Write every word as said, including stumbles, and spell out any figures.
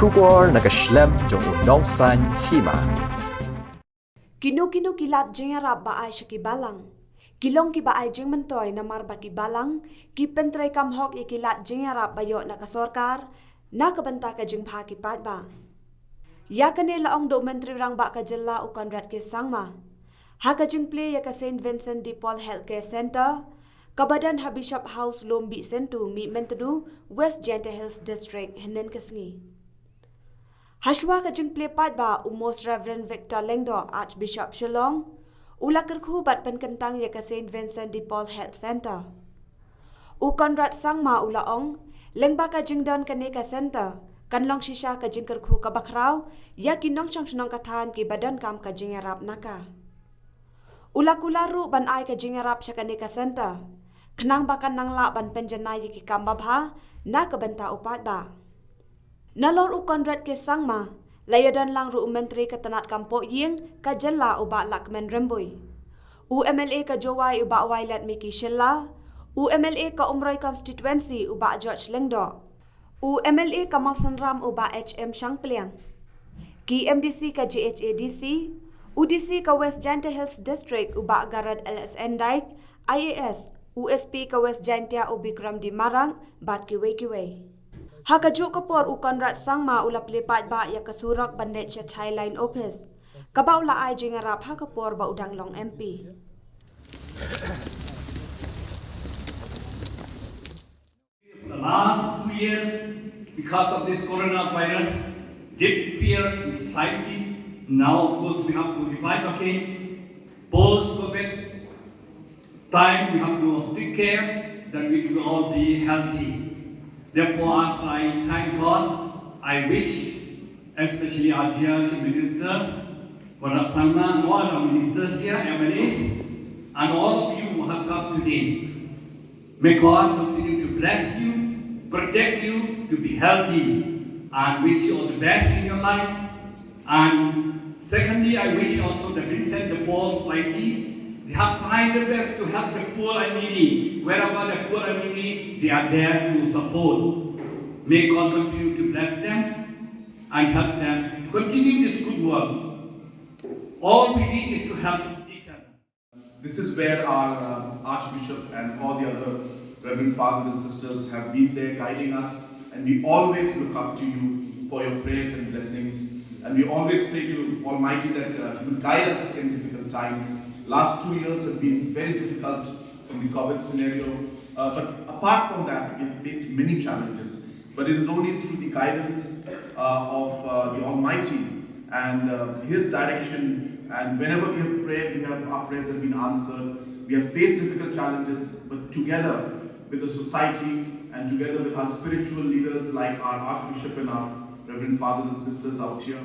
Khubor na ka shlem jong u nongsan hima. Kino kino ki lad jingïarap ba ai sha ki balang ki long kiba ai jingmyntoi namar ba ki balang ki pyntreikam hok ïa ki lad jingïarap ba ïoh na ka sorkar na ka bynta ka jingbha ki paidbah. Ïa kane la ong da u Myntri Rangbah ka jylla u Conrad K Sangma ha ka jingplie ïa ka Saint Vincent de Paul Healthcare Centre kaba don ha Bishop House, Lumbih Sentu, Mihmyntdu, West Jaintia Hills District hynnin ka sngi. Hashwa ka jingplie paidbah, u Most Reverend Victor Lyngdoh, Archbishop Shillong, u la kyrkhu bad pynkyntang ïa ka Saint Vincent de Paul Health Centre. U Conrad Sangma u la ong, lyngba ka jingdon kane ka centre kan long shisha ka jingkyrkhu kaba khraw ïa ki nongshong shnong ka thaiñ kiba donkam ka jingïarap na ka. U la kular ruh ban ai ka jingïarap sha kane ka centre khnang ba kan nang lah ban pynjanai ïa ki kam babha na ka bynta u paidbah. Nalor u Conrad K Sangma la ïadon lang ruh u Myntri ka tnat kam pohïing ka jylla u Bah Lahkmen Rymbui, u MLA ka Jowai u Bah Wailadmiki Shylla, u MLA ka Umroi Constituency u Bah George Lyngdoh, u MLA ka Mawsynram u Bah H M Shangpliang, ki MDC ka JHADC, u DC ka West Jaintia Hills District u Bah Garod L S N Dyke, IAS, u SP ka West Jaintia u Bikram D Marak bad kiwei kiwei. Ha kajuh ka por u Conrad Sangma u la plie paidbah ïa ka surok ban leit sha Thailand Office kaba u la ai jingïarap ha ka por ba u dang long MP. For the last two years, because of this coronavirus, deep fear in society. Now, of course, we have to revive again. Post-COVID time, we have to take care that we will all be healthy. Therefore, as I thank God, I wish, especially our dear Chief Minister, Conrad Sangma, and all our ministers here, MLAs, and all of you who have come today. May God continue to bless you, protect you, to be healthy, and wish you all the best in your life. And secondly, I wish also the Vincent de Paul Society, they have tried their best to help the poor and needy. Wherever the poor and needy, they are there to support. May God continue to bless them and help them to continue this good work. All we need is to help each other. This is where our uh, Archbishop and all the other Reverend Fathers and Sisters have been there guiding us, and we always look up to you for your prayers and blessings. And we always pray to Almighty that uh, He will guide us in difficult times. Last two years have been very difficult from the COVID scenario. Uh, but apart from that, we have faced many challenges. But it is only through the guidance uh, of uh, the Almighty and uh, His direction. And whenever we have prayed, we have, our prayers have been answered. We have faced difficult challenges, but together with the society and together with our spiritual leaders like our Archbishop and our Reverend Fathers and Sisters out here,